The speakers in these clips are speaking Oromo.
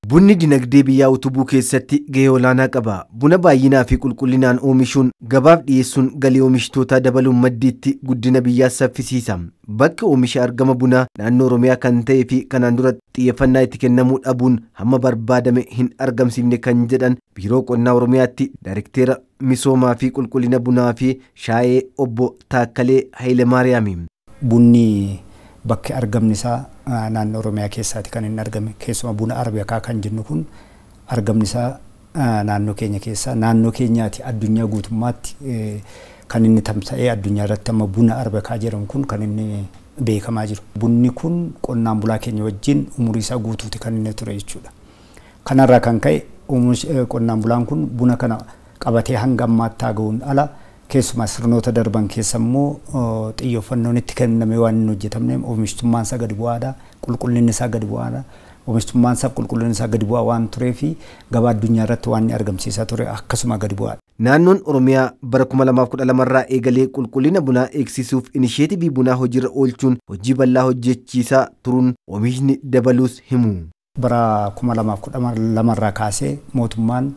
Bunni dinagdee biyyaa utubuu keessatti gahee olaanaa qaba. Buna baay'inaa fi qulqullinaan oomishuun gabaaf dhiyeessuun galii oomishtootaa dabaluun maddiitti guddina biyyaa saffisiisa. Bakki oomisha argama bunaa naannoo Oromiyaa kan ta'ee fi kanaan dura xiyyeeffannaa itti kennamuu dhabuun hamma barbaadame hin argamsiifne kan jedhan Biiroo Qonnaa Oromiyaatti Daayirekteera Misoomaa fi Qulqullina Bunaa fi Shaayee Obbo Taakkalee Hayilemaariyaami. Bunni bakki argamni isaa naannoo Oromiyaa keessaati kan inni argame. Keessumaa buna Arabikaa kan jennu kun argamni isaa naannoo keenya keessaa, naannoo keenyaati addunyaa guutummaatti kan inni tamsa'ee addunyaa irratti amma buna Arabikaa jedhamu kun kan inni beekamaa jiru. Bunni kun qonnaan bulaa keenya wajjin umurii isaa guutuuti kan inni ture jechuudha. Kanarraa kan ka'e qonnaan bulaan kun buna kana qabatee hanga ammaatti ga'uun ala keessumaa sirnoota darban keessa immoo xiyyeeffannoon itti kenname waan hin hojjetamne, oomishtummaan isaa gadi bu'aadha, qulqullinni isaa gadi bu'aadha. Oomishtummaan isaa qulqullinni isaa gadi bu'aa waan turee fi gabaa addunyaa irratti waan inni argamsiisaa ture akkasuma gadi bu'aadha. Naannoon Oromiyaa bara 2012 irraa eegalee qulqullina bunaa eegsisuuf inisheetivii bunaa hojiirra oolchuun hojii bal'aa hojjechiisaa turuun oomishni dabaluus himu. Bara 2012 irraa kaasee mootummaan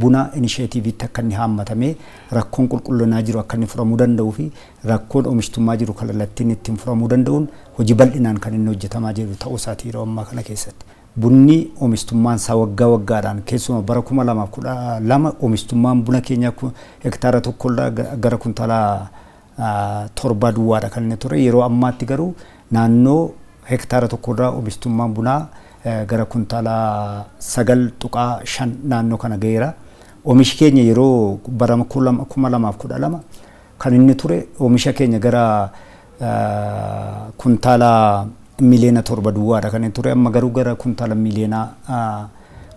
buna inisheetiiviitti akka inni haammatamee rakkoon qulqullinaa jiru akka inni furamuu danda'uu fi rakkoon oomishtummaa jiru kallattiin ittiin furamuu danda'uun hojii bal'inaan kan inni hojjetamaa jiru ta'uu isaati yeroo ammaa kana keessatti. Bunni oomishtummaan isaa waggaa waggaadhaan keessumaa bara 2012 oomishtummaan buna keenyaa hektaara tokkorraa gara kuntaala 7 duwwaadha kan inni ture. Yeroo ammaatti garuu naannoo hektaara tokkorraa oomishtummaan bunaa gara kuntaala 9.5 naannoo kana ga'eera. Oomishi keenya yeroo bara 2012 kan inni ture oomisha keenya gara kuntaala miliyoona 7 duwwaadha kan inni ture. Amma garuu gara kuntaala miliyoona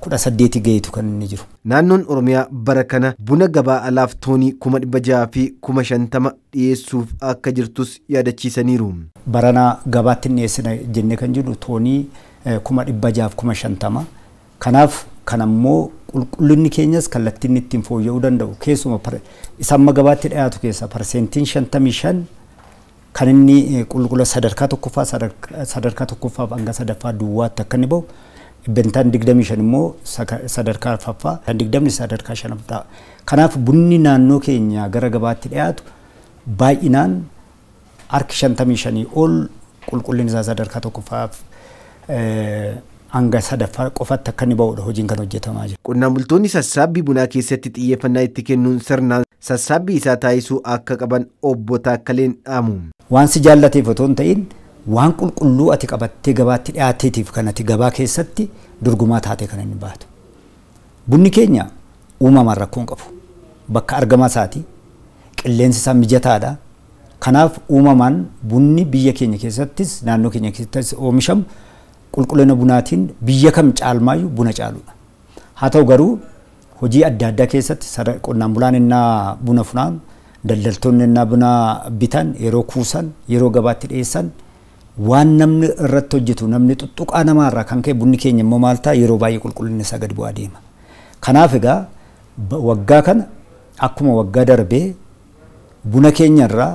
18 gaheetu kan inni jiru. Naannoon Oromiyaa bara kana buna gabaa alaaf toonii 650,000 dhiyeessuuf akka jirtus yaadachiisaniiru. Barana gabaatti dhiyeessina jennee kan jiru toonii 650,000. Kanaaf kan ammoo qulqullinni keenyas kallattiin ittiin fooyya'uu danda'u keessuma isa amma gabaatti dhiyaatu keessaa 55% kan inni qulqullina sadarkaa tokkoffaa sadarkaa tokkoffaa hanga sadaffaa duwwaatti akka inni bahu, 25% immoo sadarkaa arfaffaa, 20 sadarkaa shanaffaa. Kanaaf bunni naannoo keenya gara gabaatti dhiyaatu baay'inaan harki 55 ol qulqullinni isaa sadarkaa tokkoffaaf hanga sadaffaa qofatti akka inni ba'udha hojiin kan hojjetamaa jiru. Qonnaan bultoonni sassaabbii bunaa keessatti xiyyeeffannaa itti kennuun sirnaan sassaabbii isaa taasisuu akka qaban Obbo Taakkaleen dhaamu. Waan si jaallateef otoo hin ta'in waan qulqulluu ati qabattee gabaatti dhiyaateetiif kan ati gabaa keessatti dorgomaa taatee kan inni baatu. Bunni keenya uumamaan rakkoo hin qabu. Bakka argama isaati. Qilleensi isaa mijataadha. Kanaaf uumamaan bunni biyya keenya keessattis naannoo keenya keessattis oomishamu qulqullina bunaatiin biyya kam caalmaayyuu buna caaludha. Haa ta'u garuu hojii adda addaa keessatti qonnaan bulaan innaa buna funaanu, daldaltoonni innaa buna bitan, yeroo kuusan, yeroo gabaatti dhiyeessan waan namni irratti hojjetu namni tuttuqaa namaarraa kan ka'e bunni keenya immoo maal ta'a yeroo baay'ee qulqullinni isaa gadi bu'aa deema. Kanaaf egaa waggaa kana akkuma waggaa darbee buna keenyarraa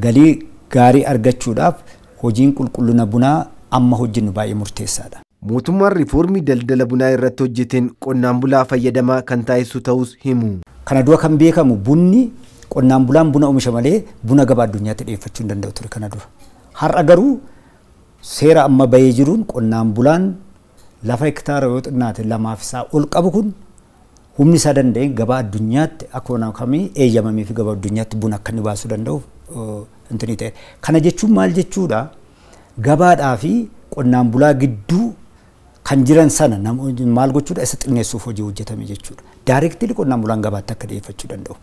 galii gaarii argachuudhaaf hojiin qulqullina bunaa amma hojjennu baay'ee murteessaadha. Mootummaan riifoormii daldala bunaa irratti hojjeteen qonnaan bulaa fayyadamaa kan taasisu ta'us himu. Kana dura kan beekamu bunni qonnaan bulaan buna oomisha malee buna gabaa addunyaatti dhiyeeffachuu hin danda'u ture kana dura. Har'a garuu seera amma bahee jiruun qonnaan bulaan lafa hektaara yoo xinnaate 2 isaa ol qabu kun humni isaa danda'een gabaa addunyaatti akkuma kamii eeyyamamee fi gabaa addunyaatti buna akka inni baasuu danda'uuf intinii ta'e. Kana jechuun maal jechuudha? Gabaadhaa fi qonnaan bulaa gidduu kan jiran sana maal gochuudha isa xinneessuuf hojii hojjetame jechuudha. Daayireektilii qonnaan bulaan gabaatti akka dhiyeeffachuu danda'u.